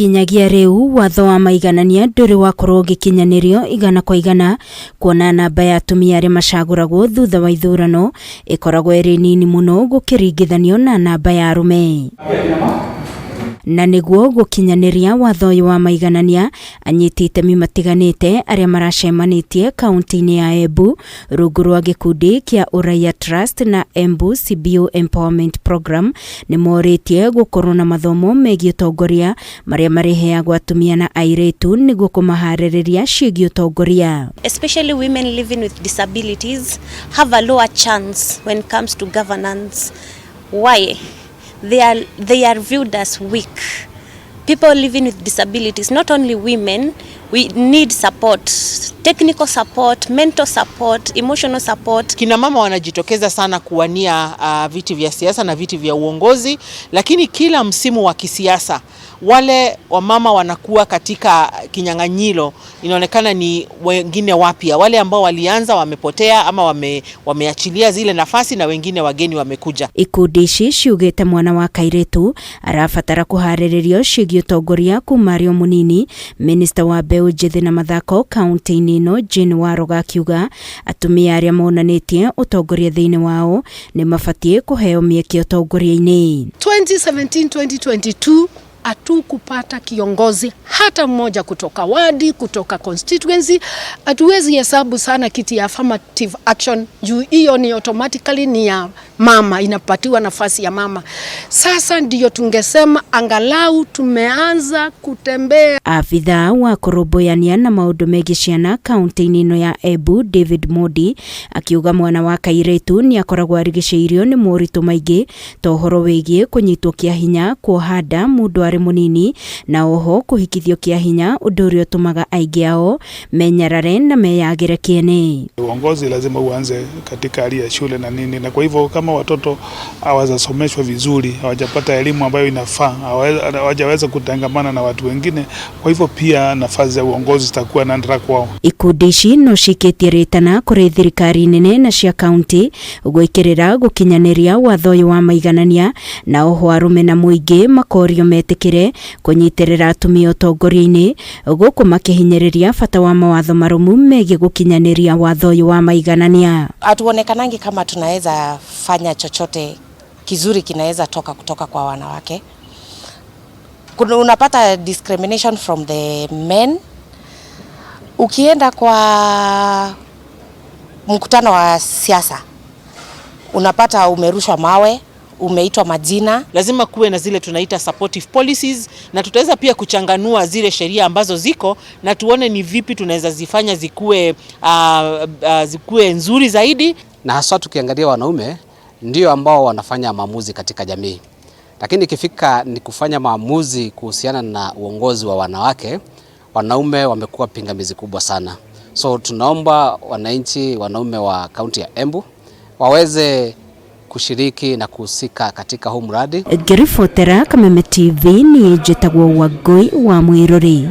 Kinyagia rĩu watho wa maiganania ndũrĩ wakorwo ũgĩkinyanĩrio igana kwa igana, kuona namba ya atumia arĩa macagũragwo thutha wa ithurano ĩkoragwo ĩrĩ nini mũno gũkĩringithanio na namba ya arũme. Na nĩguo gũkinyanĩria watho ũyũ wa maiganania, anyiti itemi matiganĩte arĩa maracemanĩtie kaunti-inĩ ya Embu rungu rwa gĩkundi kĩa Ũraiya Trust na Embu CBO Empowerment Program nĩ morĩtie gũkorwo na mathomo megiĩ ũtongoria marĩa marĩheagwo atumia na airĩtu nĩguo kũmaharĩrĩria ciĩgiĩ ũtongoria. Especially women living with disabilities have a lower chance when it comes to governance. Why? They are viewed as weak. People living with disabilities, not only women, we need support, technical support, mental support, emotional support. Kina mama wanajitokeza sana kuwania viti vya siasa na viti vya uongozi, lakini kila msimu wa kisiasa wale wamama wanakuwa katika kinyang'anyiro, inaonekana ni wengine wapya, wale ambao walianza wamepotea ama wameachilia zile nafasi na wengine wageni wamekuja. Ikundi ici ciugĩte mwana wa kairĩtu arabatara kũharĩrĩrio ciĩgiĩ ũtongoria kuma arĩ o mũnini. Minista wa mbeũ njĩthĩ na mathako kaunti-inĩ ĩno Jane Waroga akiuga atumia arĩa monanĩtie ũtongoria thĩinĩ wao nĩ mabatiĩ kũheo mĩeke ũtongoria-inĩ. 2017-2022 hatukupata kiongozi hata mmoja kutoka wadi, kutoka constituency. Hatuwezi hesabu sana kiti ya affirmative action juu hiyo ni automatically ni ya mama, inapatiwa nafasi ya mama. Sasa ndiyo tungesema angalau tumeanza kutembea. Abithaa wa kũrũmbũyania na maũndũ megiĩ ciana kaunti-inĩ ĩno ya Embu David Modi akiuga mwana wa kairĩtu nĩ akoragwo arigicĩirio nĩ moritũ maingĩ ta ũhoro wĩgiĩ kũnyitwo kĩa hinya, kuoha nda mũndũ arĩ mũnini na oho kũhikithio kĩa hinya, ũndũ ũrĩa ũtũmaga aingĩ ao menyarare na meyagĩre kĩene. Uongozi lazima uanze katika hali ya shule na nini, na kwa hivyo kama watoto hawajasomeshwa vizuri, hawajapata elimu ambayo inafaa, hawajaweza kutangamana na watu wengine, kwa hivyo pia nafasi za uongozi zitakuwa nadra kwao. Ikundi ici no cikĩtie rĩtana kũrĩ thirikari nene na cia kaunti gwĩkĩrĩra gũkinyanĩria watho ũyũ wa maiganania, na oho arũme na mũingĩ makorio metĩkĩre kũnyitĩrĩra atumia ũtongoria-inĩ, gũkũ makĩhinyĩrĩria bata wa mawatho marũmu megiĩ gũkinyanĩria watho ũyũ wa maiganania. Hatuonekanangi kama tunaweza fanya chochote kizuri kinaweza toka kutoka kwa wanawake. Kuna unapata discrimination from the men. Ukienda kwa mkutano wa siasa unapata umerushwa mawe, umeitwa majina. Lazima kuwe na zile tunaita supportive policies, na tutaweza pia kuchanganua zile sheria ambazo ziko na tuone ni vipi tunaweza zifanya zikuwe nzuri zaidi. Na haswa tukiangalia wanaume ndio ambao wanafanya maamuzi katika jamii, lakini ikifika ni kufanya maamuzi kuhusiana na uongozi wa wanawake, wanaume wamekuwa pingamizi kubwa sana. So tunaomba wananchi wanaume wa kaunti ya Embu waweze kushiriki na kuhusika katika huu mradi. Ngĩribotera Kameme TV, niĩ njĩtagwo Wangũi wa Mwĩrũri.